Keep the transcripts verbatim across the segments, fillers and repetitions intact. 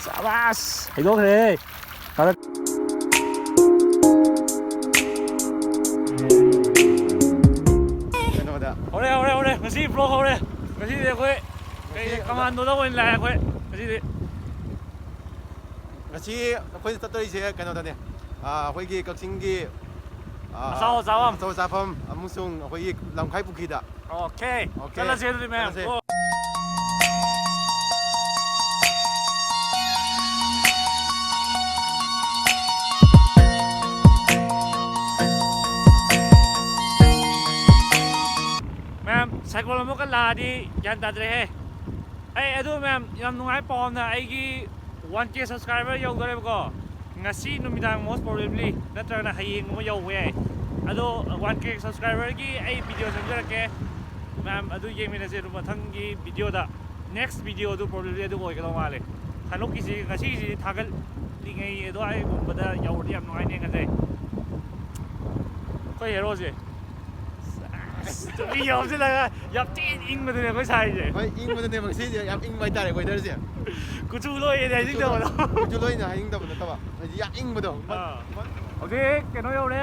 ꯁꯥꯕꯥꯁ! ꯍꯩꯗꯣꯛꯈ꯭ꯔꯦ꯫ ꯀꯩꯅꯣꯗ꯫ ꯍꯧꯔꯦ, ꯍꯧꯔꯦ, ꯍꯧꯔꯦ꯫ ꯉꯁꯤ vlog ꯍꯧꯔꯦ꯫ ꯉꯁꯤꯗꯤ ꯑꯩꯈꯣꯏ ꯀꯩ ꯉꯁꯤ ꯀꯃꯥꯟꯗꯣꯗ ꯑꯣꯏꯅ ꯂꯥꯛꯑꯦ ꯑꯩꯈꯣꯏ ꯉꯁꯤꯗꯤ꯫ ꯉꯁꯤ ꯑꯩꯈꯣꯏꯅ ꯆꯠꯇꯣꯏꯁꯦ ꯀꯩꯅꯣꯗꯅꯦ꯫ ꯑꯥ, ꯑꯩꯈꯣꯏꯒꯤ ꯀꯛꯆꯤꯡꯒꯤ, ꯑꯥ, ꯑꯆꯥꯎ ꯑꯆꯥꯎꯕ꯫ ꯑꯆꯧ ꯑꯆꯥꯐꯝ ꯑꯃꯁꯨꯡ ꯑꯩꯈꯣꯏꯒꯤ ꯂꯝꯈꯥꯏ ꯄꯨꯈ꯭ꯔꯤꯗ꯫ Okay꯫ Okay꯫ ꯆꯠꯂꯁꯦ ꯑꯗꯨꯗꯤ ꯃꯌꯥꯝ꯫ ꯆꯠꯂꯁꯦ꯫ ꯀꯣ꯫ ꯃꯌꯥꯝ, ꯁꯥꯏꯀꯜ ꯑꯃꯨꯛꯀ ꯂꯥꯛꯑꯗꯤ ꯒ꯭ꯌꯥꯟ ꯇꯥꯗ꯭ꯔꯦꯍꯦ꯫ ꯑꯩ ꯑꯗꯨ ꯃꯌꯥꯝ, ꯌꯥꯝ ꯅꯨꯡꯉꯥꯏ ꯄꯥꯎ ꯑꯃꯅ, ꯑꯩꯒꯤ one K subscriber ꯌꯧꯗꯣꯔꯦꯕꯀꯣ꯫ ꯉꯁꯤ ꯅꯨꯃꯤꯗꯥꯡ most probably ꯅꯠꯇ꯭ꯔꯒꯅ ꯍꯌꯦꯡꯒꯨꯝꯕ ꯌꯧꯕ ꯌꯥꯏ꯫ ꯑꯗꯣ one K subscriberꯒꯤ ꯑꯩ video ꯁꯦꯝꯖꯔꯛꯀꯦ꯫ ꯃꯌꯥꯝ ꯑꯗꯨ ꯌꯦꯡꯃꯤꯟꯅꯁꯦ ꯑꯗꯨ ꯃꯊꯪꯒꯤ videoꯗ꯫ Next video ꯑꯗꯨ probably ꯑꯗꯨ ꯑꯣꯏꯒꯗꯧ ꯃꯥꯜꯂꯦ꯫ ꯍꯟꯗꯛꯀꯤꯁꯤ, ꯉꯁꯤꯒꯤꯁꯤ ꯊꯥꯒꯠꯂꯤꯉꯩ ꯑꯗꯨꯋꯥꯏꯒꯨꯝꯕꯗ ꯌꯧꯔꯗꯤ ꯌꯥꯝ ꯅꯨꯡꯉꯥꯏꯅꯦ ꯈꯟꯖꯩ꯫ ꯑꯩꯈꯣꯏ heroꯁꯦ꯫ ꯑꯁ, ꯇꯨꯄꯤ ꯌꯣꯝꯁꯤꯜꯂꯒ ꯌꯥꯝ ꯊꯤꯅ ꯏꯪꯕꯗꯨꯅꯦ ꯑꯩꯈꯣꯏ ꯁꯥꯏꯁꯦ꯫ ꯍꯣꯏ, ꯏꯪꯕꯗꯨꯅꯦ ꯉꯁꯤꯁꯦ ꯌꯥꯝ ꯏꯪꯕ ꯍꯥꯏꯇꯥꯔꯦ weatherꯁꯦ꯫ ꯀꯨꯆꯨ ꯂꯣꯏꯔꯦꯅꯦ ꯍꯥꯏꯅꯤꯡꯗꯕꯗꯣ꯫ ꯀꯨꯆꯨ ꯂꯣꯏꯅ ꯍꯥꯏꯅꯤꯡꯗꯕ ꯅꯠꯇꯕ, ꯍꯥꯏꯗꯤ ꯌꯥꯝ ꯏꯪꯕꯗꯣ꯫ ꯑꯥ꯫ ꯍꯧꯖꯤꯛ ꯀꯩꯅꯣ ꯌꯧꯔꯦ꯫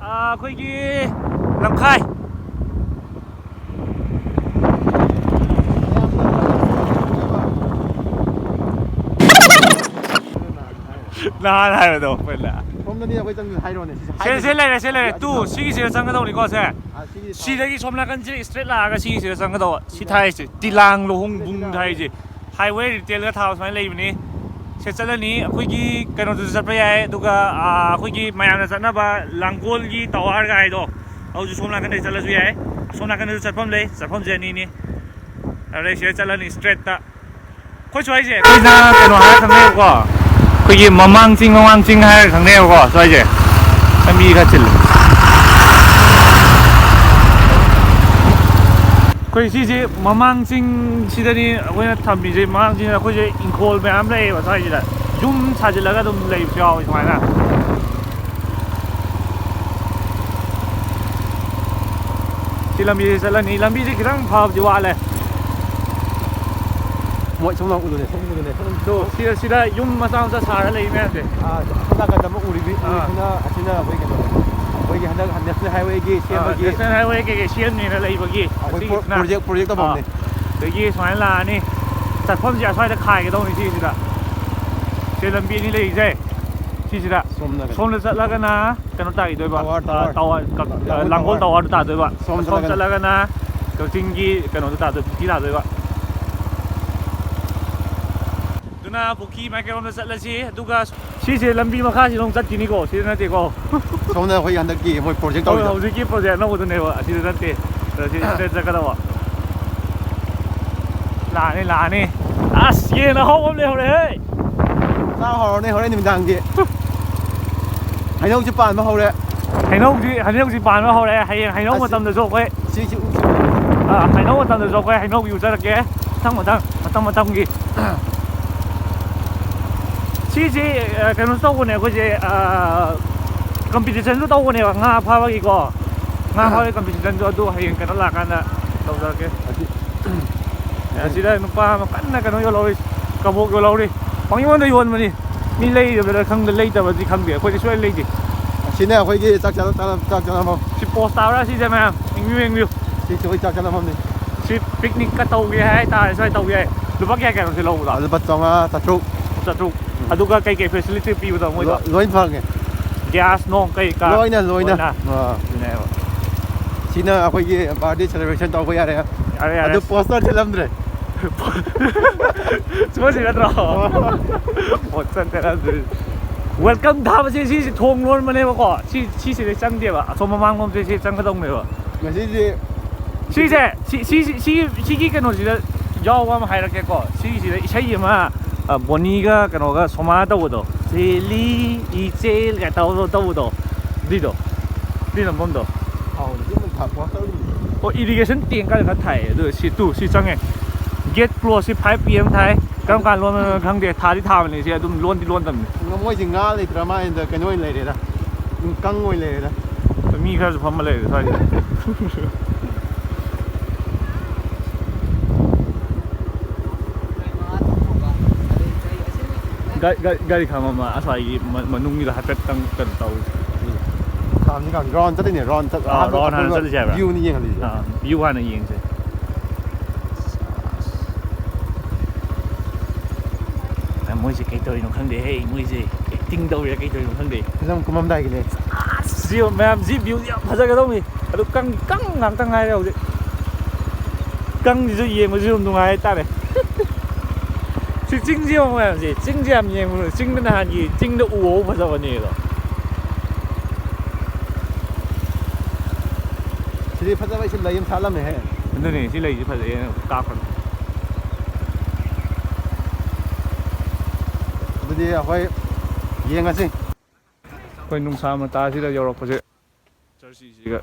ꯑꯥ, ꯑꯩꯈꯣꯏꯒꯤ ꯂꯝꯈꯥꯏ꯫ ꯅꯍꯥꯟ ꯍꯥꯏꯕꯗꯣ ꯑꯩꯈꯣꯏꯅ꯫ ꯁꯣꯝꯗꯅꯤ ꯑꯩꯈꯣꯏ ꯆꯪꯗꯣꯏ ꯍꯥꯏꯔꯣꯅꯦ, ꯁꯤꯁꯦ ꯁꯦ, ꯍꯥꯏꯗꯣꯏꯁꯦ꯫ ꯁꯦ ꯂꯩꯔꯦ, ꯁꯦ ꯂꯩꯔꯦ꯫ ꯑꯁꯤ ꯇꯨ, ꯊꯝꯃꯣ꯫ ꯁꯤꯒꯤꯁꯤꯗ ꯆꯪꯒꯗꯧꯅꯤꯀꯣ, ꯁꯦ꯫ ꯑꯥ, ꯁꯤꯒꯤ ꯊꯝꯃꯣ꯫ ꯁꯤꯗꯒꯤ ꯁꯣꯝ ꯅꯥꯀꯟꯁꯤꯗ straight ꯂꯥꯛꯑꯒ ꯁꯤꯒꯤꯁꯤꯗ ꯆꯪꯒꯗꯧꯕ꯫ ꯁꯤ ꯁꯤꯗ꯫ ꯊꯥꯏꯁꯦ, ꯇꯤꯂꯥꯡ ꯂꯨꯍꯣꯡ ꯁꯤꯗ, ꯕꯨꯡ ꯁꯤꯗ꯫ ꯊꯥꯏꯁꯦ꯫ Highway retailꯒ ꯊꯥꯕ ꯁꯨꯃꯥꯏꯅ ꯂꯩꯕꯅꯤ꯫ ꯁꯦ ꯆꯠꯂꯅꯤ꯫ ꯑꯩꯈꯣꯏꯒꯤ ꯀꯩꯅꯣꯗꯨꯁꯨ ꯆꯠꯄ ꯌꯥꯏ꯫ ꯑꯗꯨꯒ, ꯑꯥ, ꯑꯩꯈꯣꯏꯒꯤ ꯃꯌꯥꯝꯅ ꯆꯠꯅꯕ ꯂꯥꯡꯒꯣꯜꯒꯤ towerꯒ ꯍꯥꯏꯗꯣ, ꯑꯗꯨꯁꯨ ꯁꯣꯝ ꯅꯥꯀꯟꯗꯩ ꯆꯠꯂꯁꯨ ꯌꯥꯏ꯫ ꯑꯁꯣꯝ ꯅꯥꯀꯟꯗꯁꯨ ꯆꯠꯐꯝ ꯂꯩ꯫ ꯆꯠꯐꯝꯁꯦ ꯑꯅꯤꯅꯤ꯫ ꯑꯗꯩ ꯁꯤꯗ ꯆꯠꯂꯅꯤ straightꯇ꯫ ꯑꯩꯈꯣꯏ ꯁ꯭ꯋꯥꯏꯁꯦ, ꯑꯩꯈꯣꯏꯅ ꯀꯩꯅꯣ ꯍꯥꯏꯔ ꯈꯪꯅꯩꯕꯀꯣ, ꯑꯩꯈꯣꯏꯒꯤ ꯃꯃꯥꯡ ꯆꯤꯡ, ꯃꯃꯥꯡ ꯆꯤꯡ ꯍꯥꯏꯔꯒ ꯈꯪꯅꯩꯕꯀꯣ ꯁ꯭ꯋꯥꯏꯁꯦ꯫ ꯂꯝꯕꯤ ꯈꯔ ꯆꯤꯜꯂꯦ꯫ ꯑꯩꯈꯣꯏ ꯁꯤꯁꯦ ꯃꯃꯥꯡ ꯆꯤꯡꯁꯤꯗꯅꯤ ꯑꯩꯈꯣꯏꯅ ꯊꯝꯃꯤꯁꯦ꯫ ꯃꯃꯥꯡ ꯆꯤꯡꯗ ꯑꯩꯈꯣꯏꯁꯦ ꯏꯪꯈꯣꯜ ꯃꯌꯥꯝ ꯂꯩꯌꯦꯕ ꯁ꯭ꯋꯥꯏꯁꯤꯗ, ꯌꯨꯝ ꯁꯥꯖꯤꯜꯂꯒ ꯑꯗꯨꯝ ꯂꯩꯕꯁꯨ ꯌꯥꯎꯋꯤ ꯁꯨꯃꯥꯏꯅ꯫ ꯁꯤ ꯂꯝꯕꯤꯁꯦ ꯆꯠꯂꯅꯤ꯫ ꯂꯝꯕꯤꯁꯦ ꯈꯤꯇꯪ ꯐꯕꯗꯤ ꯋꯥꯠꯂꯦ꯫ ꯃꯣꯏ ꯁꯣꯝ ꯂꯥꯎ ꯎꯗꯨꯅꯦ, ꯁꯣꯝ ꯎꯗꯨꯅꯦ, ꯁꯣꯝ ꯎꯗꯨꯅꯦ꯫ ꯑꯗꯣ ꯁꯤꯗ, ꯁꯤꯗ ꯌꯨꯝ ꯃꯆꯥ ꯃꯆꯥ ꯁꯥꯔ ꯂꯩ ꯃꯌꯥꯝꯁꯦ꯫ ꯑꯥ, ꯑꯁꯣꯝ ꯅꯥꯀꯟꯗ ꯑꯃ ꯎꯔꯤꯕꯤ, ꯑꯥ꯫ ꯎꯔꯤꯁꯤꯅ, ꯑꯁꯤꯅ ꯑꯩꯈꯣꯏ ꯀꯩꯅꯣ, ꯑꯩꯈꯣꯏꯒꯤ ꯍꯟꯗꯛ ꯅꯦꯁꯅꯦꯜ ꯍꯥꯏꯋꯦꯒꯤ ꯑꯥ, ꯁꯦꯝꯕꯒꯤ꯫ ꯅꯦꯁꯅꯦꯜ ꯍꯥꯏꯋꯦ ꯀꯩꯀꯩ ꯁꯦꯝꯅꯦꯅ ꯂꯩꯕꯒꯤ ꯑꯩꯈꯣꯏ ꯄ꯭ꯔꯣ-, ꯑꯁꯤꯒꯤꯁꯤꯅ꯫ ꯄ꯭ꯔꯣꯖꯦꯛ, ꯄ꯭ꯔꯣꯖꯦꯛ ꯇꯧꯐꯝꯅꯦ꯫ ꯑꯥ꯫ ꯑꯗꯒꯤ ꯁꯨꯃꯥꯏꯅ ꯂꯥꯛꯑꯅꯤ꯫ ꯆꯠꯐꯝꯁꯦ ꯑꯁ꯭ꯋꯥꯏꯗ ꯈꯥꯏꯒꯗꯧꯅꯤ ꯁꯤꯁꯤꯗ꯫ ꯁꯤ ꯂꯝꯕꯤ ꯑꯅꯤ ꯂꯩꯔꯤꯁꯦ꯫ ꯁꯤꯁꯤꯗ꯫ ꯁꯣꯝꯗ ꯀꯩꯅꯣ꯫ ꯁꯣꯝꯗ ꯆꯠꯂꯒꯅ ꯀꯩꯅꯣ ꯇꯥꯈꯤꯗꯣꯏꯕ꯫ ꯇꯋꯥꯔ, ꯑ, ꯇꯋꯥꯔ꯫ ꯇꯋꯥꯔ, ꯀ-, ꯂꯥꯡꯒꯣꯜ ꯂꯥꯡꯒꯣꯜ ꯇꯋꯥꯔ꯫ ꯇꯋꯥꯔꯗꯨ ꯇꯥꯗꯣꯏꯕ꯫ ꯁꯣꯝ ꯁꯣꯝ ꯆꯠꯂꯒꯅ꯫ ꯆꯠꯂꯒꯅ ꯀꯛꯆꯤꯡꯒꯤ ꯀꯩꯅꯣꯗꯣ ꯇꯥꯗꯣꯏ, ꯄꯨꯈ꯭ꯔꯤ ꯇꯥꯗꯣꯏꯕ꯫ ꯑꯗꯨꯅ ꯄꯨꯈ꯭ꯔꯤ ꯃꯥꯏꯀꯩꯔꯣꯝꯗ ꯆꯠꯂꯁꯤ, ꯑꯗꯨꯒ ꯁꯤꯁꯦ ꯂꯝꯕꯤ ꯃꯈꯥꯁꯤꯗ ꯑꯃꯨꯛ ꯆꯠꯈꯤꯅꯤꯀꯣ, ꯁꯤꯗ ꯅꯠꯇꯦꯀꯣ꯫ ꯁꯣꯝꯗ ꯑꯩꯈꯣꯏ ꯍꯟꯗꯛꯀꯤ ꯃꯣꯏ ꯄ꯭ꯔꯣꯖꯦꯛ ꯍꯣꯏ, ꯇꯧꯔꯤꯗꯣ꯫ ꯍꯧꯖꯤꯛꯀꯤ ꯄ꯭ꯔꯣꯖꯦꯛ ꯑꯅꯧꯕꯗꯨꯅꯦꯕ, ꯑꯁꯤꯗ ꯅꯠꯇꯦ꯫ ꯑꯗ ꯁꯤ ꯁꯤꯗ ꯆꯠꯀꯗꯕ꯫ ꯂꯥꯛꯑꯅꯤ, ꯂꯥꯛꯑꯅꯤ꯫ ꯑꯁ, ꯌꯦꯟ ꯑꯍꯥꯎꯕ ꯑꯃ ꯂꯩꯍꯧꯔꯦꯍꯦ꯫ ꯆꯥ ꯍꯧꯔꯅꯤ ꯍꯣꯔꯦꯟ ꯅꯨꯃꯤꯗꯥꯡꯒꯤ꯫ ꯍꯩꯅꯧꯁꯤ ꯄꯥꯟꯕ ꯍꯧꯔꯦ꯫ ꯍꯩꯅꯧꯁꯤ, ꯍꯩꯅꯧꯁꯤ ꯄꯥꯟꯕ ꯍꯧꯔꯦ꯫ ꯍꯌꯦꯡ ꯍꯩꯅꯧ ꯑꯁꯤ ꯃꯇꯝꯗꯁꯨ ꯑꯩꯈꯣꯏ ꯁꯤ, ꯁꯤ ꯎ, ꯁꯤ ꯎ꯫ ꯑꯥ, ꯍꯩꯅꯧ ꯃꯇꯝꯗꯁꯨ ꯑꯩꯈꯣꯏ ꯍꯩꯅꯧ ꯌꯨꯖꯔꯛꯀꯦ꯫ ꯃꯊꯪ ꯃꯊꯪ, ꯃꯇꯝ ꯃꯇꯝꯒꯤ꯫ ꯁꯤꯁꯤ, ꯑ, ꯀꯩꯅꯣꯁꯨ ꯇꯧꯕꯅꯦ ꯑꯩꯈꯣꯏꯁꯦ, ꯑ, ꯀꯝꯄꯤꯇꯤꯁꯟꯁꯨ ꯇꯧꯕꯅꯦꯕ ꯉꯥ ꯐꯥꯕꯒꯤꯀꯣ꯫ ꯉꯥ ꯐꯥꯕꯒꯤ ꯀꯝꯄꯤꯇꯤꯁꯟꯁꯨ ꯑꯗꯨ ꯍꯌꯦꯡ ꯀꯩꯅꯣ ꯂꯥꯛꯀꯥꯟꯗ ꯇꯧꯖꯔꯛꯀꯦ꯫ ꯑꯁꯤ ꯑꯁꯤꯗ ꯅꯨꯄꯥ ꯑꯃ ꯀꯟꯅ ꯀꯩꯅꯣ ꯌꯣꯜꯍꯧꯔꯤ, ꯀꯕꯣꯛ ꯌꯣꯜꯍꯧꯔꯤ꯫ ꯄꯪꯌꯣꯟꯗ ꯌꯣꯟꯕꯅꯤ꯫ ꯃꯤ ꯂꯩꯔꯤꯕ꯭ꯔꯥ ꯈꯪꯗꯦ, ꯂꯩꯇꯕꯗꯤ ꯈꯪꯗꯦ꯫ ꯑꯩꯈꯣꯏꯗꯤ ꯁꯨꯡꯂꯩ ꯂꯩꯇꯦ꯫ ꯑꯁꯤꯅ ꯑꯩꯈꯣꯏꯒꯤ ꯆꯥꯛ ꯆꯥꯅ-, ꯆꯥꯛ ꯆꯥꯅꯐꯝ꯫ ꯁꯤ ꯄꯣꯁ ꯇꯥꯕ꯭ꯔꯥ ꯁꯤꯁꯦ ꯃꯌꯥꯝ? ꯌꯦꯡꯕꯤꯌꯨ, ꯌꯦꯡꯕꯤꯌꯨ꯫ ꯁꯤꯁꯦ ꯑꯩꯈꯣꯏ ꯆꯥꯛ ꯆꯥꯅꯐꯝꯅꯤ꯫ ꯁꯤ ꯄꯤꯛꯅꯤꯛꯀ ꯇꯧꯒꯦ ꯍꯥꯏ ꯇꯥꯔꯦ, ꯁ꯭ꯋꯥꯏ ꯇꯧ ꯌꯥꯏ꯫ ꯂꯨꯄꯥ ꯀꯌꯥ ꯀꯌꯥꯅꯣ ꯁꯤ ꯂꯧꯕꯗꯣ? ꯂꯨꯄꯥ ꯆꯥꯝꯃꯉꯥ, ꯆꯥꯇ꯭ꯔꯨꯛ꯫ ꯆꯥꯇ꯭ꯔꯨꯛ꯫ ꯎꯝ꯫ ꯑꯗꯨꯒ ꯀꯩ ꯀꯩ ꯐꯦꯁꯤꯂꯤꯇꯤ ꯄꯤꯕꯗꯣ ꯃꯣꯏꯗꯣ? ꯂꯣ-, ꯂꯣꯏ ꯐꯪꯉꯦ꯫ ꯒ꯭ꯌꯥꯁ ꯅꯣꯡ ꯀꯩ ꯀꯥ? ꯂꯣꯏꯅ, ꯂꯣꯏꯅ꯫ ꯂꯣꯏꯅ? ꯑꯥ꯫ ꯑꯗꯨꯅꯦꯕ꯫ ꯁꯤꯅ ꯑꯩꯈꯣꯏꯒꯤ ꯕꯥꯔꯗꯦ ꯁꯦꯂꯦꯕ꯭ꯔꯦꯁꯟ ꯇꯧꯕ ꯌꯥꯔꯦ꯫ ꯌꯥꯔꯦ, ꯌꯥꯔꯦ꯫ ꯑꯗꯨ ꯄꯣꯁꯇꯔ ꯊꯦꯠꯂꯝꯗ꯭ꯔꯦ꯫ ꯁꯤꯃ ꯁꯤ ꯅꯠꯇ꯭ꯔꯣ? ꯑꯣ꯫ ꯄꯣꯁꯇꯔ ꯊꯦꯠꯂꯝꯗ꯭ꯔꯦ꯫ ꯋꯦꯜꯀꯝ ꯊꯥꯕꯁꯦ ꯁꯤꯁꯦ ꯊꯣꯡ ꯂꯣꯟꯕꯅꯦꯕꯀꯣ꯫ ꯁꯤ, ꯁꯤꯁꯤꯗꯩ ꯆꯪꯗꯦꯕ꯫ ꯑꯁꯣꯝ ꯃꯃꯥꯡꯂꯣꯝꯁꯦ ꯁꯤ ꯆꯪꯒꯗꯧꯅꯦꯕ꯫ ꯉꯁꯤꯁꯦ ꯁꯤꯁꯦ, ꯁꯤ, ꯁꯤ, ꯁꯤ, ꯁꯤꯒꯤ ꯀꯩꯅꯣꯁꯤꯗ ꯌꯥꯎꯕ ꯑꯃ ꯍꯥꯏꯔꯛꯀꯦꯀꯣ꯫ ꯁꯤꯒꯤꯁꯤꯗ ꯏꯁꯩ ꯑꯃ, ꯑ, ꯕꯣꯅꯤꯒ ꯀꯩꯅꯣꯒ ꯁꯣꯃꯥ ꯇꯧꯕꯗꯣ, "ꯆꯦꯜꯂꯤ ꯏꯆꯦꯜ" ꯀꯥꯏ ꯇꯧꯕꯗꯣ, ꯇꯧꯕꯗꯣ꯫ ꯑꯗꯨꯏꯗꯣ꯫ ꯑꯗꯨꯏ ꯅꯝꯐꯝꯗꯣ꯫ ꯑꯥꯎ, ꯑꯗꯨꯝ ꯊꯥ-, ꯄꯣꯁꯇꯔ ꯑꯗꯨꯝ꯫ ꯑꯣ, ꯏꯔꯤꯒꯦꯁꯟ ꯇꯦꯡ ꯀꯥꯏꯗ ꯈꯔ ꯊꯥꯏ꯫ ꯑꯗꯨ ꯁꯤ ꯇꯨ, ꯁꯤ ꯆꯪꯉꯦ꯫ ꯒꯦꯠ ꯀ꯭ꯂꯣꯁꯁꯤ five P M ꯊꯥꯏ꯫ ꯀꯔꯝ ꯀꯥꯟ ꯂꯣꯟꯕꯅꯣ ꯈꯪꯗꯦ꯫ ꯊꯥꯗꯤ ꯊꯥꯕꯅꯦ ꯁꯤ ꯑꯗꯨꯝ ꯂꯣꯟꯗꯤ ꯂꯣꯟꯗꯕꯅꯤ꯫ ꯃꯣꯏꯁꯤ ꯉꯥ ꯂꯩꯇ꯭ꯔ ꯃꯥꯜꯂꯦꯗ, ꯀꯩꯅꯣ ꯑꯣꯏꯅ ꯂꯩꯔꯦꯗ꯫ ꯀꯪ ꯑꯣꯏꯅ ꯂꯩꯔꯦꯗ꯫ ꯃꯤ ꯈꯔꯁꯨ ꯐꯝꯃ ꯂꯩꯔꯦ ꯁ꯭ꯋꯥꯏꯁꯤꯗ꯫ ꯒꯥꯔꯤ, ꯒꯥꯔꯤ, ꯒꯥꯔꯤ ꯈꯥꯝꯃꯝꯃ ꯑꯁ꯭ꯋꯥꯏꯒꯤ ꯃ-, ꯃꯅꯨꯡꯒꯤꯗ ꯍꯥꯏꯐꯦꯠꯇꯪ ꯀꯩꯅꯣ ꯇꯧ꯫ ꯈꯥꯝꯗꯤ ꯈꯥꯝꯗꯤ꯫ ꯔꯥꯎꯟ ꯆꯠꯂꯤꯅꯦ, ꯔꯥꯎꯟ ꯆꯠ-, ꯑꯥ, ꯑꯍꯥꯟꯕ ꯔꯥꯎꯟ ꯍꯥꯟꯅ ꯑꯗꯨꯒ ꯆꯠꯂꯁꯦ ꯍꯥꯏꯕ꯭ꯔꯥ? ꯚ꯭ꯌꯨꯅꯤ ꯌꯦꯡꯍꯜꯂꯤꯁꯦ꯫ ꯑꯥ, ꯚ꯭ꯌꯨ ꯍꯥꯟꯅ ꯌꯦꯡꯁꯦ꯫ ꯑ, ꯃꯣꯏꯁꯦ ꯀꯩ ꯇꯧꯔꯤꯅꯣ ꯈꯪꯗꯦ ꯍꯦ, ꯃꯣꯏꯁꯦ ꯑꯦꯛꯇꯤꯡ ꯇꯧꯔꯤꯔꯥ ꯀꯩ ꯇꯧꯔꯤꯅꯣ ꯈꯪꯗꯦ꯫ ꯐꯤꯂꯝ ꯀꯨꯝꯃꯝꯗꯥꯏꯒꯤꯅꯦ꯫ ꯁꯤ ꯃꯌꯥꯝꯁꯤ ꯚ꯭ꯌꯨꯁꯤ ꯌꯥꯝ ꯐꯖꯒꯗꯧꯅꯤ꯫ ꯑꯗꯨ ꯀꯪ, ꯀꯪ ꯉꯥꯛꯇ ꯉꯥꯏꯔꯦ ꯍꯧꯖꯤꯛ꯫ ꯀꯪꯁꯤꯁꯨ ꯌꯦꯡꯕꯁꯨ ꯑꯗꯨꯝ ꯅꯨꯡꯉꯥꯏ ꯍꯥꯏꯇꯥꯔꯦ꯫ ꯁꯤ ꯆꯤꯡꯁꯦ ꯌꯦꯡꯉꯣ ꯃꯌꯥꯝꯁꯦ, ꯆꯤꯡꯁꯦ ꯌꯥꯝ ꯌꯦꯡꯕ, ꯆꯤꯡꯗ ꯅꯍꯥꯟꯒꯤ ꯆꯤꯡꯗ ꯎ ꯍꯧꯕ ꯐꯖꯕꯅꯦ ꯑꯗꯣ꯫ ꯁꯤꯗꯤ ꯐꯖꯕ ꯏꯁꯤꯡ ꯂꯩ ꯑꯃ ꯁꯥꯠꯂꯝꯃꯦꯍꯦ꯫ ꯑꯗꯨꯅꯦ, ꯁꯤ ꯂꯩꯁꯤ ꯐꯖꯩꯌꯦꯅ ꯀꯥꯞꯄꯅꯤ꯫ ꯑꯗꯨꯗꯤ ꯑꯩꯈꯣꯏ ꯌꯦꯡꯉꯁꯤ꯫ ꯑꯩꯈꯣꯏ ꯅꯨꯡꯁꯥ ꯃꯇꯥꯁꯤꯗ ꯌꯧꯔꯛꯄꯁꯦ꯫ ꯆꯔꯁꯤꯁꯤꯒ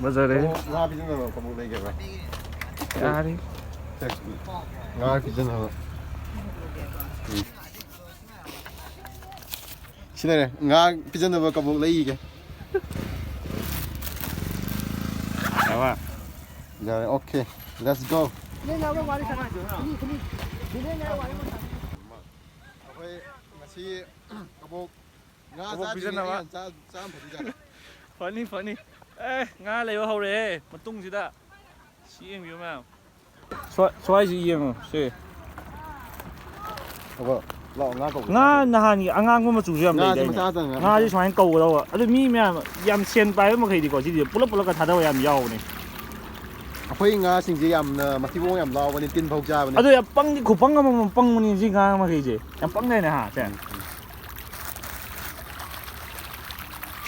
ꯐꯖꯔꯦ꯫ ꯀꯕꯣꯛ ꯉꯥ ꯄꯤꯖꯅꯕ ꯀꯕꯣꯛ ꯂꯩꯒꯦꯕ? ꯌꯥꯔꯦ꯫ ꯉꯥ ꯄꯤꯖꯅꯕ꯫ ꯎꯝ꯫ ꯁꯤ ꯂꯩꯔꯦ꯫ ꯉꯥ ꯄꯤꯖꯅꯕ ꯀꯕꯣꯛ ꯂꯩꯒꯦ꯫ ꯌꯥꯔꯦ, okay, let's go꯫ ꯑꯩꯈꯣꯏ ꯉꯁꯤ ꯀꯕꯣꯛ ꯉꯥ ꯀꯕꯣꯛ ꯆꯥꯗ꯭ꯔꯤꯉꯩ ꯄꯤꯖꯅꯕ꯫ ꯑꯩ ꯌꯥꯝ ꯆꯥ-, ꯆꯥ ꯑꯃ ꯐꯗꯤ ꯆꯥꯔꯦ꯫ ꯐꯅꯤ, ꯐꯅꯤ꯫ ꯑꯦ, ꯉꯥ ꯂꯩꯕ ꯍꯧꯔꯛꯑꯦ ꯃꯇꯨꯡꯁꯤꯗ꯫ ꯁꯤ ꯌꯦꯡꯕꯤꯌꯨ ꯃꯌꯥꯝ꯫ ꯁ꯭ꯋꯥꯏ-, ꯁ꯭ꯋꯥꯏꯁꯤ ꯌꯦꯡꯉꯣ, ꯁꯦ꯫ ꯑꯕꯣ, ꯂꯥꯛꯑꯣ, ꯉꯥ ꯀꯧꯒꯦ꯫ ꯉꯥ ꯅꯍꯥꯟꯒꯤ ꯑꯉꯥꯡꯕ ꯃꯆꯨꯁꯨ ꯌꯥꯝ ꯉꯥꯁꯤ ꯂꯩꯗꯥꯏꯅꯦ? ꯃꯆꯥ ꯉꯥꯛꯇꯅꯤ, ꯉꯥꯁꯤ ꯃꯆꯥ꯫ ꯁꯨꯃꯥꯏꯅ ꯀꯧꯒꯗꯧꯕ꯫ ꯑꯗꯨ ꯃꯤ ꯃꯌꯥꯝ ꯌꯥꯝ ꯁꯦꯟ ꯄꯥꯏꯕ ꯃꯈꯩꯗꯤꯀꯣ, ꯁꯤꯗꯤ ꯄꯨꯂꯞ ꯄꯨꯂꯞꯀ ꯊꯥꯗꯕ ꯌꯥꯝ ꯌꯥꯎꯕꯅꯦ꯫ ꯑꯩꯈꯣꯏ ꯉꯥꯁꯤꯡꯁꯦ ꯌꯥꯝꯅ ꯃꯊꯤꯕꯣꯡ ꯌꯥꯝ ꯂꯥꯎꯕꯅꯤ, ꯇꯤꯟ ꯐꯥꯎ ꯆꯥꯕꯅꯤ꯫ ꯑꯗꯨ ꯌꯥꯝ ꯄꯪꯗꯤ ꯈꯨꯄꯪ ꯑꯃꯃꯝ ꯄꯪꯕꯅꯤ ꯁꯤ ꯉꯥ ꯃꯈꯩꯁꯦ꯫ ꯌꯥꯝ ꯄꯪꯗꯥꯏꯅꯦ, ꯍꯥ, ꯁꯦ? ꯎꯝ, ꯎꯝ꯫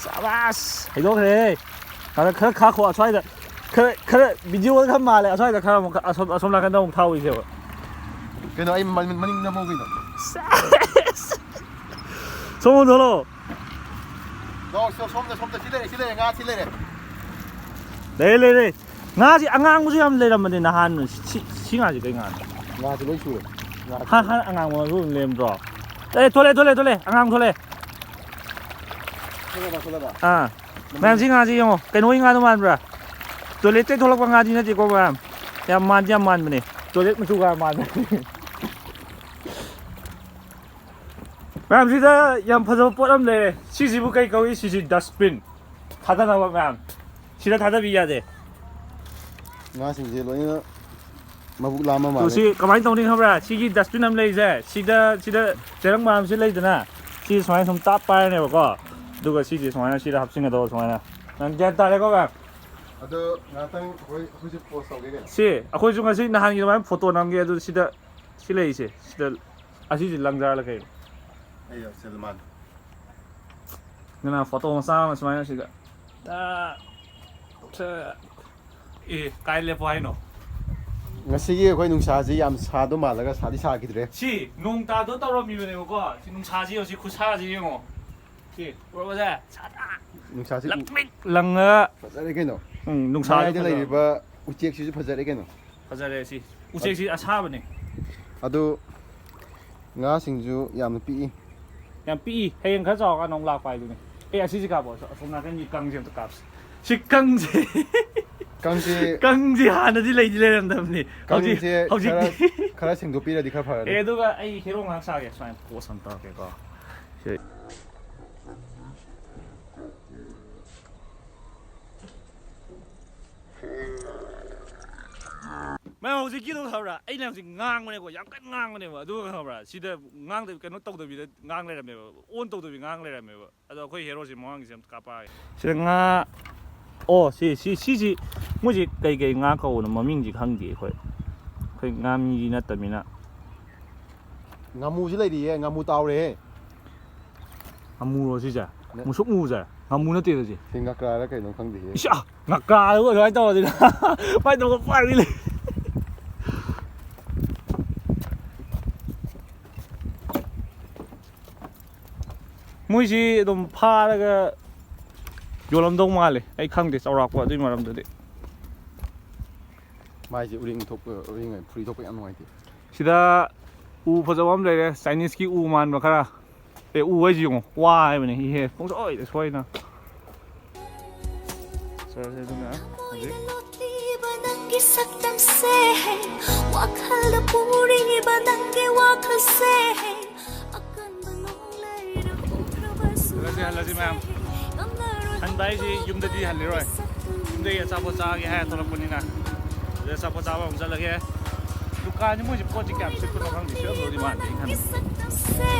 ꯁꯥꯕꯥꯁ! ꯍꯩꯗꯣꯛꯈ꯭ꯔꯦꯍꯦ꯫ ꯈꯔ, ꯈꯔ ꯈꯥꯛꯈꯣ ꯑꯁ꯭ꯋꯥꯏꯗ꯫ ꯈꯔ, ꯈꯔ ꯚꯤꯗꯤꯑꯣꯗ ꯈꯔ ꯃꯥꯜꯂꯦ꯫ ꯑꯁ꯭ꯋꯥꯏꯗ ꯈꯔ ꯑꯃꯨꯛ, ꯑꯁꯣꯝ, ꯑꯁꯣꯝ ꯅꯥꯀꯟꯗ ꯑꯃꯨꯛ ꯊꯥꯎꯈꯤꯁꯦꯕ꯫ ꯀꯩꯅꯣ, ꯑꯩ ꯃꯅꯤꯡ, ꯃꯅꯤꯡꯗ ꯑꯃꯨꯛ ꯀꯩꯅꯣ? ꯁꯥꯕꯥꯁ! ꯁꯣꯝꯗ ꯊꯣꯛꯂꯛꯑꯣ꯫ ꯂꯥꯛꯑꯣ, ꯁꯣ-, ꯁꯣꯝꯗ, ꯁꯣꯝꯗ, ꯁꯤ ꯂꯩꯔꯦ, ꯁꯤ ꯂꯩꯔꯦ, ꯉꯥ ꯁꯤ ꯂꯩꯔꯦ꯫ ꯂꯩꯔꯦ, ꯂꯩꯔꯦ꯫ ꯉꯥꯁꯤ ꯑꯉꯥꯡꯕꯁꯨ ꯌꯥꯝ ꯂꯩꯔꯝꯕꯅꯦ ꯅꯍꯥꯟ꯫ ꯁꯤ, ꯁꯤ ꯉꯥꯁꯤ ꯀꯩ ꯉꯥꯅꯣ? ꯉꯥꯁꯤ ꯂꯣꯏ ꯁꯨꯔꯦ꯫ ꯉꯥꯁꯤ ꯍꯥ, ꯍꯥ, ꯑꯉꯥꯡꯕ ꯃꯔꯨ ꯑꯃ ꯂꯩꯔꯝꯗ꯭ꯔꯣ? ꯑꯦ, ꯊꯣꯛꯂꯛꯑꯦ, ꯊꯣꯛꯂꯛꯑꯦ, ꯊꯣꯛꯂꯛꯑꯦ꯫ ꯑꯉꯥꯡ ꯊꯣꯛꯂꯛꯑꯦ꯫ ꯊꯣꯛꯂꯛꯑꯕ, ꯊꯣꯛꯂꯛꯑꯕ? ꯑꯥ꯫ ꯃꯌꯥꯝ, ꯁꯤ ꯉꯥꯁꯤ ꯌꯦꯡꯉꯣ꯫ ꯀꯩꯅꯣꯒꯤ ꯉꯥꯗꯣ ꯃꯥꯟꯕ꯭ꯔꯥ? ꯇꯣꯏꯂꯦꯠꯇꯩ ꯊꯣꯛꯂꯛꯄ ꯉꯥꯗꯤ ꯅꯠꯇꯦꯀꯣ, ꯃꯌꯥꯝ꯫ ꯌꯥꯝ ꯃꯥꯟꯗꯤ ꯌꯥꯝ ꯃꯥꯟꯕꯅꯦ꯫ ꯇꯣꯏꯂꯦꯠ ꯃꯆꯨꯒ ꯃꯥꯟꯕꯅꯦ꯫ ꯃꯌꯥꯝꯁꯤꯗ ꯌꯥꯝ ꯐꯖꯕ ꯄꯣꯠ ꯑꯃ ꯂꯩꯔꯦ꯫ ꯁꯤꯁꯤꯕꯨ ꯀꯩ ꯀꯧꯏ? ꯁꯤꯁꯤ dustbin꯫ ꯊꯥꯗꯅꯕ ꯃꯌꯥꯝ꯫ ꯁꯤꯗ ꯊꯥꯗꯕꯤ ꯌꯥꯗꯦ꯫ ꯉꯥꯁꯤꯡꯁꯦ ꯂꯣꯏꯅ ꯃꯕꯨꯛ ꯂꯥꯝꯕ ꯇꯨ, ꯃꯥꯜꯂꯦ꯫ ꯁꯤ ꯀꯃꯥꯏꯅ ꯇꯧꯅꯤ ꯈꯪꯕ꯭ꯔꯥ? ꯁꯤꯒꯤ dustbin ꯑꯃ ꯂꯩꯔꯤꯁꯦ, ꯁꯤꯗ, ꯁꯤꯗ ꯆꯦꯔꯪ ꯃꯌꯥꯝꯁꯤ ꯂꯩꯗꯅ, ꯁꯤ ꯁꯨꯃꯥꯏꯅ ꯁꯨꯝ ꯇꯥꯞ ꯄꯥꯏꯔꯅꯦꯕꯀꯣ, ꯑꯗꯨꯒ ꯁꯤꯁꯦ ꯁꯨꯃꯥꯏꯅ ꯁꯤꯗ ꯍꯥꯞꯆꯤꯟꯒꯗꯧꯕ ꯁꯨꯃꯥꯏꯅ꯫ ꯅꯪ ꯒ꯭ꯌꯥꯟ ꯇꯥꯔꯦꯀꯣ, ꯃꯌꯥꯝ? ꯑꯗꯣ ꯉꯥꯏꯍꯥꯛꯇꯪ ꯑꯩꯈꯣꯏ, ꯑꯩꯈꯣꯏꯁꯨ pose ꯇꯧꯒꯦ ꯀꯩꯅꯣ? ꯁꯤ ꯑꯩꯈꯣꯏꯁꯨ ꯉꯁꯤ ꯅꯍꯥꯟꯒꯤ ꯑꯗꯨꯃꯥꯏꯅ photo ꯅꯝꯒꯦ꯫ ꯑꯗꯨ ꯁꯤꯗ ꯁꯤ ꯂꯩꯔꯤꯁꯦ, ꯁꯤꯗ, ꯑꯁꯤꯁꯦ ꯂꯪꯖꯥꯔ ꯀꯩꯅꯣ? ꯑꯩ ꯁꯦꯜꯃꯥꯟ꯫ ꯑꯗꯨꯅ photo ꯃꯆꯥ ꯑꯃ ꯁꯨꯃꯥꯏꯅ ꯁꯤꯗ꯫ ꯇ-, ꯇ-, ꯑꯦ, ꯀꯥꯏ ꯂꯦꯞꯄꯣ ꯍꯥꯏꯅꯣ? ꯉꯁꯤꯒꯤ ꯑꯩꯈꯣꯏ ꯅꯨꯡꯁꯥꯁꯤ ꯌꯥꯝ ꯁꯥꯗꯧ ꯃꯥꯜꯂꯒ ꯁꯥꯗꯤ ꯁꯥꯈꯤꯗ꯭ꯔꯦ꯫ ꯁꯤ ꯅꯣꯡ ꯇꯥꯗꯣ ꯇꯧꯔꯝꯃꯤꯕꯅꯦꯕꯀꯣ꯫ ꯁꯤ ꯅꯨꯡꯁꯥꯁꯤ ꯌꯦꯡꯉꯣ, ꯁꯤ ꯈꯨꯠꯁꯥꯁꯤ ꯌꯦꯡꯉꯣ꯫ ꯁꯤ ꯎꯔꯕꯁꯦ? ꯁꯥꯗ꯭ꯔꯥ? ꯅꯨꯡꯁꯥꯁꯤ ꯎ-, ꯂꯪꯇ꯭ꯔꯤꯛ ꯂꯪꯉꯒ꯫ ꯐꯖꯔꯦ ꯀꯩꯅꯣ꯫ ꯎꯝ, ꯅꯨꯡꯁꯥꯁꯨ ꯃꯌꯥꯏꯗ ꯐꯖꯕ꯫ ꯂꯩꯔꯤꯕ ꯎꯆꯦꯛꯁꯤꯁꯨ ꯐꯖꯔꯦ ꯀꯩꯅꯣ꯫ ꯐꯖꯔꯦ ꯁꯤ꯫ ꯎꯆꯦꯛꯁꯤ ꯑꯁꯥꯕꯅꯦ꯫ ꯑꯗꯨ ꯉꯥꯁꯤꯡꯁꯨ ꯌꯥꯝꯅ ꯄꯤꯛꯏ꯫ ꯌꯥꯝ ꯄꯤꯛꯏ꯫ ꯍꯌꯦꯡ ꯈꯔ ꯆꯥꯎꯔꯀꯥꯟꯗ ꯑꯃꯨꯛ ꯂꯥꯛꯄ ꯍꯥꯏꯗꯨꯅꯤ꯫ ꯑꯦ, ꯑꯁꯤꯁꯤ ꯀꯥꯞꯄꯣ꯫ ꯑꯁꯣ-, ꯑꯁꯣꯝ ꯅꯥꯀꯟꯒꯤ ꯀꯪꯁꯦ ꯑꯝꯇ ꯀꯥꯞꯁꯤ꯫ ꯁꯤ ꯀꯪꯁꯦ꯫ ꯀꯪꯁꯦ꯫ ꯀꯪꯁꯦ ꯍꯥꯟꯅꯗꯤ ꯂꯩꯗꯤ ꯂꯩꯔꯝꯗꯕꯅꯤ꯫ ꯍꯧꯖꯤꯛ, ꯀꯪꯁꯦ ꯍꯧꯖꯤꯛꯇꯤ꯫ ꯈꯔ, ꯈꯔ ꯁꯦꯡꯗꯣꯛꯄꯤꯔꯗꯤ ꯈꯔ ꯐꯔꯅꯤ꯫ ꯑꯦ, ꯑꯗꯨꯒ ꯑꯩ hero ꯉꯥꯏꯍꯥꯛ ꯁꯥꯒꯦ꯫ ꯁꯨꯃꯥꯏꯅ pose ꯑꯃ ꯇꯧꯔꯛꯀꯦꯀꯣ꯫ ꯁꯤ꯫ ꯃꯌꯥꯝ ꯍꯧꯖꯤꯛꯀꯤꯗꯣ ꯈꯪꯕ꯭ꯔꯥ? ꯑꯩꯅ ꯍꯧꯖꯤꯛ ꯉꯥꯡꯕꯅꯦꯀꯣ, ꯌꯥꯝ ꯀꯟꯅ ꯉꯥꯡꯕꯅꯦꯕ꯫ ꯑꯗꯨꯒ ꯈꯪꯕ꯭ꯔꯥ? ꯁꯤꯗ ꯉꯥꯡꯗꯕꯤ, ꯀꯩꯅꯣ ꯇꯧꯗꯕꯤꯗ ꯉꯥꯡ ꯂꯩꯔꯝꯃꯦꯕ, on ꯇꯧꯗꯕꯤ ꯉꯥꯡ ꯂꯩꯔꯝꯃꯦꯕ꯫ ꯑꯗꯣ ꯑꯩꯈꯣꯏ heroꯁꯦ ꯃꯃꯥꯡꯒꯤꯁꯦ ꯑꯝꯇ ꯀꯥꯞꯄꯛꯑꯒꯦ꯫ ꯁꯤꯗ ꯉꯥ, ꯑꯣ, ꯁꯤ, ꯁꯤ, ꯁꯤꯁꯤ, ꯃꯣꯏꯁꯤ ꯀꯩ ꯀꯩ ꯉꯥ ꯀꯧꯕꯅꯣ? ꯃꯃꯤꯡꯁꯤ ꯈꯪꯗꯦ ꯑꯩꯈꯣꯏ꯫ ꯑꯩꯈꯣꯏ ꯉꯥ ꯃꯤꯗꯤ ꯅꯠꯇꯕꯅꯤꯅ꯫ ꯉꯥꯃꯨꯁꯤ ꯂꯩꯔꯤꯌꯦ, ꯉꯥꯃꯨ ꯇꯥꯎꯔꯦꯍꯦ꯫ ꯉꯥꯃꯨꯔꯣ ꯁꯤꯁꯦ? ꯅ- ꯃꯨꯁꯨꯛ ꯃꯨꯕꯁꯦ? ꯉꯥꯃꯨ ꯅꯠꯇꯦꯗ ꯁꯤ꯫ ꯁꯤ ꯉꯀ꯭ꯔꯥꯔ ꯀꯩꯅꯣ ꯈꯪꯗꯦꯍꯦ꯫ ꯏꯁ, ꯑꯥ, ꯉꯀ꯭ꯔꯥꯗꯨꯕꯨ ꯑꯗꯨꯃꯥꯏꯅ ꯇꯧꯔꯗꯤ꯫ ꯃꯥꯏ ꯇꯧꯕ ꯄꯥꯏꯔꯤ ꯂꯩ꯫ ꯃꯣꯏꯁꯤ ꯑꯗꯨꯝ ꯐꯥꯔꯒ ꯌꯣꯜꯂꯝꯗꯧ ꯃꯥꯜꯂꯦ꯫ ꯑꯩ ꯈꯪꯗꯦ ꯆꯥꯎꯔꯥꯛꯄ ꯑꯗꯨꯒꯤ ꯃꯔꯝꯗꯗꯤ꯫ ꯃꯥꯏꯁꯦ ꯎꯔꯤꯡ ꯊꯣꯛꯄ, ꯎꯔꯤꯡ ꯍꯥꯏ, ꯐꯨꯔꯤ ꯊꯣꯛꯄ ꯌꯥꯝ ꯅꯨꯡꯉꯥꯏꯇꯦ꯫ ꯁꯤꯗ ꯎ ꯐꯖꯕ ꯑꯃ ꯂꯩꯔꯦ, Chineseꯀꯤ ꯎ ꯃꯥꯟꯕ ꯈꯔ꯫ ꯑꯦ, ꯎ ꯍꯥꯏꯁꯤ ꯌꯦꯡꯉꯣ, ꯋꯥ ꯍꯥꯏꯕꯅꯦ꯫ ꯏꯍꯦ, ꯄꯨꯡꯁꯣꯏꯗ ꯁꯣꯏꯅ꯫ ꯆꯠꯂꯁꯦ ꯑꯗꯨꯅ ꯍꯧꯖꯤꯛ꯫ ꯊꯃꯣꯏꯗ ꯂꯣꯠꯂꯤꯕ ꯅꯪꯒꯤ ꯁꯛꯇꯝꯁꯦ, ꯋꯥꯈꯜꯗ ꯄꯨꯔꯤꯕ ꯅꯪꯒꯤ ꯋꯥꯈꯜꯁꯦ, ꯑꯀꯟꯕ ꯅꯣꯡ ꯆꯠꯁꯤ ꯃꯌꯥꯝ꯫ ꯍꯟꯕ ꯍꯥꯏꯁꯤ ꯌꯨꯝꯗꯗꯤ ꯍꯜꯂꯔꯣꯏ꯫ ꯌꯨꯝꯗꯒꯤ ꯑꯆꯥꯄꯣꯠ ꯆꯥꯒꯦ ꯍꯥꯏꯔ ꯊꯣꯛꯂꯛꯄꯅꯤꯅ꯫ ꯑꯗꯨꯗ ꯑꯆꯥꯄꯣꯠ ꯆꯥꯕ ꯑꯃꯨꯛ ꯆꯠꯂꯒꯦ꯫ ꯗꯨꯀꯥꯟꯁꯤ ꯃꯣꯏꯁꯤ ꯄꯣꯠꯁꯤ ꯀꯌꯥꯝ ꯁꯤꯠꯄꯅꯣ ꯈꯪꯗꯦ꯫ ꯁꯤꯠꯂꯝꯗꯧꯗꯤ ꯃꯥꯟꯗꯦ ꯑꯩꯅ ꯈꯟꯕꯗ꯫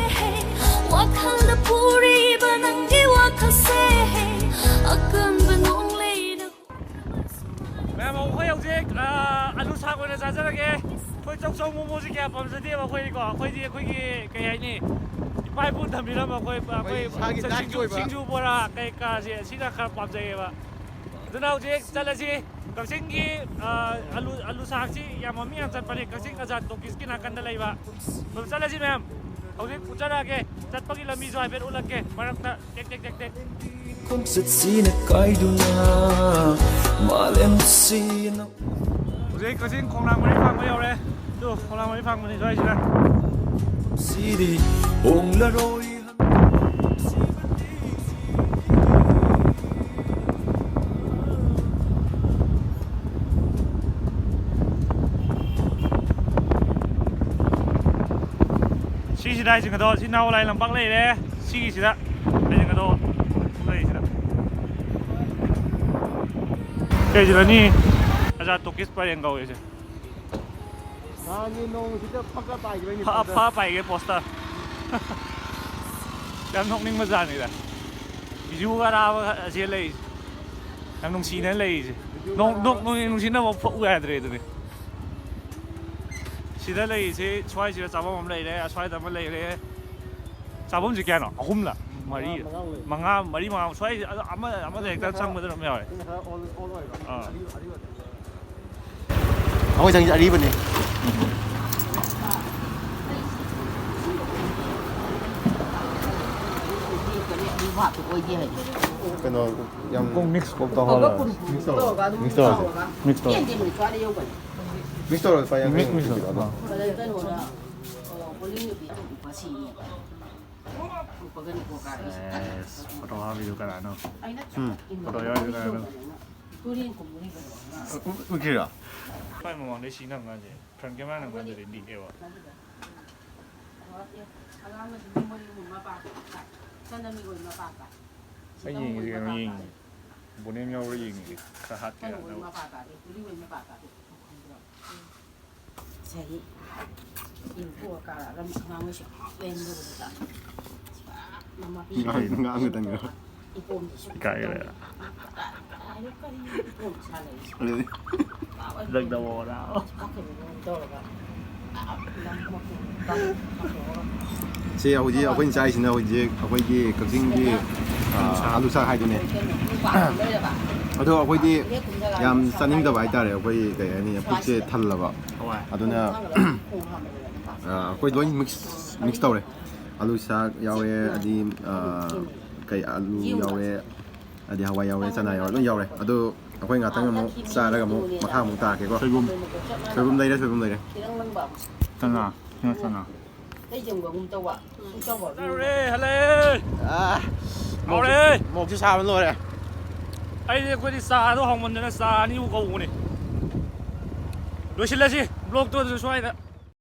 ꯋꯥꯈꯜꯗ ꯄꯨꯔꯤꯕ ꯅꯪꯒꯤ ꯋꯥꯈꯜꯁꯦ ꯑꯀꯟꯕ ꯅꯣꯡꯂꯩꯅ ꯃꯌꯥꯝ, ꯑꯩꯈꯣꯏ ꯍꯧꯖꯤꯛ, ꯑ, ꯑꯂꯨ ꯁꯥꯛ ꯑꯣꯏꯅ ꯆꯥꯖꯔꯒꯦ꯫ ꯑꯩꯈꯣꯏ ꯆꯧ ꯆꯧ ꯃꯣꯃꯣꯁꯤ ꯀꯌꯥ ꯄꯥꯝꯖꯗꯦꯕ ꯑꯩꯈꯣꯏꯗꯤꯀꯣ꯫ ꯑꯩꯈꯣꯏꯗꯤ ꯑꯩꯈꯣꯏꯒꯤ, ꯀꯩ ꯍꯥꯏꯅꯤ, ꯏꯄꯥ ꯏꯄꯨꯅ ꯊꯝꯕꯤꯔꯝꯕ ꯑꯩꯈꯣꯏ, ꯑꯩꯈꯣꯏ ꯑꯩꯈꯣꯏ ꯏꯁꯥꯒꯤ ꯁꯤꯡꯖꯨ, ꯅꯥꯠꯀꯤ ꯑꯣꯏꯕ꯫ ꯁꯤꯡꯖꯨ ꯕꯣꯔꯥ ꯀꯩꯀꯥꯁꯦ ꯁꯤꯅ ꯈꯔ ꯄꯥꯝꯖꯩꯌꯦꯕ꯫ ꯑꯗꯨꯅ ꯍꯧꯖꯤꯛ ꯆꯠꯂꯁꯤ꯫ ꯀꯛꯆꯤꯡꯒꯤ, ꯑ, ꯑꯂꯨ, ꯑꯂꯨ ꯁꯥꯛꯁꯤ ꯌꯥꯝ ꯃꯃꯤꯡ ꯌꯥꯝ ꯆꯠꯄꯅꯦ꯫ ꯀꯛꯆꯤꯡ ꯑꯖꯥꯠ ꯇꯣꯀꯤꯁꯀꯤ ꯅꯥꯀꯟꯗ ꯂꯩꯕ꯫ ꯑꯗꯨ ꯆꯠꯂꯁꯤ ꯃꯌꯥꯝ꯫ ꯍꯧꯖꯤꯛ ꯎꯠꯆꯔꯛꯑꯒꯦ꯫ ꯆꯠꯄꯒꯤ ꯂꯝꯕꯤꯁꯨ ꯍꯥꯏꯐꯦꯠ ꯎꯠꯂꯛꯀꯦ ꯃꯔꯛꯇ꯫ ꯇꯦꯛ, ꯇꯦꯛ, ꯇꯦꯛ, ꯇꯦꯛ꯫ ꯈꯣꯡꯆꯠꯁꯤꯅ ꯀꯥꯏꯗꯨꯅ ꯃꯥꯂꯦꯝꯁꯤꯅ ꯍꯧꯖꯤꯛ ꯀꯛꯆꯤꯡ ꯈꯣꯡꯅꯥꯡ ꯃꯔꯤ ꯐꯥꯡꯕ ꯌꯧꯔꯦ꯫ ꯑꯗꯨ ꯈꯣꯡꯅꯥꯡ ꯃꯔꯤ ꯐꯥꯡꯕꯅꯤ ꯁ꯭ꯋꯥꯏꯁꯤꯅ꯫ ꯁꯤꯗꯤ ꯍꯣꯡꯂꯔꯣꯏ꯫ ꯁꯤꯁꯤꯗ ꯍꯥꯏꯁꯤꯡꯒꯗꯣ ꯁꯤ ꯅꯥꯎ ꯂꯥꯏ ꯂꯝꯄꯥꯛ ꯂꯩꯔꯦ꯫ ꯁꯤꯒꯤꯁꯤꯗ ꯍꯥꯏꯁꯤꯡꯒꯗꯣ ꯂꯩꯁꯤꯗ꯫ ꯀꯩꯁꯤꯗꯅꯤ ꯑꯖꯥ ꯇꯣꯀꯤꯁ ꯄꯔꯦꯡ ꯀꯧꯔꯤꯁꯦ꯫ ꯅꯍꯥꯟꯒꯤ ꯅꯣꯡꯁꯤꯗ ꯐꯛꯀ ꯄꯥꯏꯈꯤꯕꯩꯅꯤ ꯐ-, ꯐꯛꯇ꯫ ꯐ ꯄꯥꯏꯒꯦ ꯄꯣꯁꯇꯔ꯫ ꯌꯥꯝ ꯅꯣꯛꯅꯤꯡꯕ ꯖꯥꯠꯅꯤꯗ꯫ ꯕꯤꯖꯨ ꯑꯔꯥꯕ ꯑꯁꯤ ꯂꯩꯔꯤꯁꯦ꯫ ꯌꯥꯝ ꯅꯨꯡꯁꯤꯅ ꯂꯩꯔꯤꯁꯦ꯫ ꯕꯤꯖꯨ ꯅꯣꯡ-, ꯑꯔꯥꯕ꯫ ꯅꯣꯡ-, ꯅꯣꯡ-, ꯅꯨꯡꯁꯤꯅꯕ ꯐꯥꯎ ꯎ ꯌꯥꯗ꯭ꯔꯦ ꯑꯗꯨꯗꯤ꯫ ꯁꯤꯗ ꯂꯩꯔꯤꯁꯦ ꯁ꯭ꯋꯥꯏꯁꯤꯗ ꯆꯥꯐꯝ ꯑꯃ ꯂꯩꯔꯦ, ꯑꯁ꯭ꯋꯥꯏꯗ ꯑꯃ ꯂꯩꯔꯦ꯫ ꯆꯥꯐꯝꯁꯦ ꯀꯌꯥꯅꯣ? ꯑꯍꯨꯝꯂ? ꯃꯔꯤ? ꯃꯉꯥ, ꯃꯉꯥ ꯂꯩ꯫ ꯃꯉꯥ, ꯃꯔꯤ, ꯃꯉꯥ꯫ ꯁ꯭ꯋꯥꯏꯁꯦ ꯑ-, ꯑꯃ, ꯑꯃꯗ ꯍꯦꯛꯇ ꯈꯔ ꯆꯪꯕꯗ ꯑꯗꯨꯝ ꯌꯥꯎꯔꯦ꯫ ꯁꯤꯅ ꯈꯔ ꯑꯣꯜ, ꯑꯣꯜ ꯑꯣꯏꯕ꯫ ꯑꯥ꯫ ꯑꯔꯤꯕ, ꯑꯔꯤꯕ꯫ ꯑꯩꯈꯣꯏ ꯆꯪꯁꯦ ꯑꯔꯤꯕꯅꯦ꯫ ꯀꯩꯅꯣ ꯌꯥꯝ ꯀꯣꯡ ꯃꯤꯛꯁ ꯀꯣꯛ ꯇꯧꯍꯜꯂꯣ꯫ ꯃꯤꯛꯁ ꯇꯧꯔꯣ꯫ ꯃꯤꯛꯁ ꯇꯧꯔꯁꯦ꯫ ꯃꯤꯛꯁ ꯇꯧꯔꯣ꯫ ꯃꯤꯛꯁ ꯇꯧꯔꯣ ꯂꯨꯄꯥ ꯌꯥꯡꯈꯩ ꯃꯤꯛꯁ ꯃꯤꯛꯁ ꯇꯧꯔꯣ꯫ ꯇꯧꯔꯣ꯫ ꯑꯗꯣ ꯀꯩꯅꯣꯗ, ꯑꯣ, ꯕꯣꯂꯤꯡ ꯅꯨꯄꯤ ꯑꯃ ꯂꯨꯄꯥ ꯁꯤꯅꯦꯕ꯫ ꯂꯨꯄꯥꯒ ꯂꯨꯄꯥ ꯀꯥꯔꯤꯁꯦ꯫ ꯑꯦꯁ, ꯐꯣꯇꯣ ꯍꯥꯞꯄꯤꯗꯨ ꯀꯅꯥꯅꯣ? ꯑꯩꯅ ꯎꯝ꯫ ꯐꯣꯇꯣ ꯌꯥꯎꯔꯤꯗꯨ ꯀꯅꯥꯅꯣ? ꯇꯨꯔꯦꯟ ꯈꯨꯝꯃꯨꯅꯤ ꯀꯩꯅꯣ꯫ ꯎ-, ꯎ-, ꯎꯈꯤꯔꯣ? ꯈ꯭ꯋꯥꯏ ꯃꯃꯥꯡꯗꯩ ꯁꯤ ꯅꯝ ꯀꯥꯟꯁꯦ, ꯐ꯭ꯔꯟ ꯀꯦꯃꯦꯔꯥ ꯅꯝ ꯀꯥꯟꯗꯗꯤ ꯅꯤꯛꯑꯦꯕ꯫ ꯑꯣ, ꯑꯦ, ꯑꯉꯥꯡꯅ ꯃꯤ ꯃꯔꯤ ꯃꯉꯥ ꯄꯥꯕ꯫ ꯑꯩ ꯌꯦꯡꯉꯤꯁꯦ ꯀꯩꯅꯣ ꯌꯦꯡꯉꯤꯁꯦ꯫ ꯕꯣꯅꯦꯝ ꯌꯥꯎꯕ꯭ꯔꯥ ꯌꯦꯡꯉꯤꯁꯦ꯫ ꯈꯔ ꯍꯥꯠꯀꯦ ꯌꯥꯅꯕ꯫ ꯉꯥꯡ-, ꯉꯥꯡ ꯈꯛꯇꯪ ꯉꯥꯡ꯫ ꯏꯀꯥꯏꯔꯦ꯫ ꯑꯗꯨꯗꯤ ꯅꯪ ꯅꯃꯣꯅ꯫ ꯁꯤ ꯍꯧꯖꯤꯛ ꯑꯩꯈꯣꯏꯅ ꯆꯥꯔꯤꯁꯤꯅ ꯍꯧꯖꯤꯛ ꯑꯩꯈꯣꯏꯒꯤ ꯀꯛꯆꯤꯡꯒꯤ, ꯑ, ꯑꯥꯂꯨ ꯁꯥꯛ ꯍꯥꯏꯗꯨꯅꯦ꯫ ꯑꯗꯣ ꯑꯩꯈꯣꯏꯗꯤ ꯌꯥꯝ ꯆꯥꯅꯤꯡꯗꯕ ꯍꯥꯏꯇꯥꯔꯦ, ꯑꯩꯈꯣꯏ ꯀꯩ ꯍꯥꯏꯅꯤ, ꯄꯨꯛꯁꯦ ꯊꯜꯂꯕ꯫ ꯍꯋꯥꯏ꯫ ꯑꯗꯨꯅ, ꯑ, ꯑꯩꯈꯣꯏ ꯂꯣꯏ mix, mix ꯇꯧꯔꯦ꯫ ꯑꯥꯂꯨ ꯁꯥꯛ ꯌꯥꯎꯔꯦ, ꯑꯗꯩ, ꯑ, ꯀꯩ, ꯑꯥꯂꯨ ꯌꯥꯎꯔꯦ, ꯑꯗꯩ ꯍꯋꯥꯏ ꯌꯥꯎꯔꯦ, ꯆꯅꯥ ꯌꯥꯎꯔꯦ, ꯂꯣꯏ ꯌꯥꯎꯔꯦ꯫ ꯑꯗꯣ ꯑꯩꯈꯣꯏ ꯉꯥꯛꯇꯪ ꯑꯃꯨꯛ ꯆꯥꯔꯒ ꯑꯃꯨꯛ ꯃꯈꯥ ꯑꯃꯨꯛ ꯇꯥꯔꯛꯀꯦꯀꯣ꯫ ꯁꯣꯏꯕꯨꯝ꯫ ꯁꯣꯏꯕꯨꯝ ꯂꯩꯔꯦ, ꯁꯣꯏꯕꯨꯝ ꯂꯩꯔꯦ꯫ ꯆꯅꯥ, ꯁꯤꯅ ꯆꯅꯥ꯫ ꯆꯥꯔꯨꯔꯦ, ꯍꯜꯂꯛꯑꯦ꯫ ꯑꯥ, ꯍꯥꯎꯔꯦ꯫ ꯃꯣꯔꯣꯛꯁꯨ ꯁꯥꯕ ꯂꯣꯏꯔꯦ꯫ ꯑꯩꯗꯤ ꯑꯩꯈꯣꯏꯗꯤ ꯆꯥꯗꯣ ꯍꯥꯎꯃꯟꯗꯅ ꯆꯥ ꯑꯅꯤꯕꯨ ꯀꯧꯕꯅꯤ꯫ ꯂꯣꯏꯁꯤꯜꯂꯁꯤ vlogꯇꯣ ꯑꯗꯨ ꯁ꯭ꯋꯥꯏꯗ꯫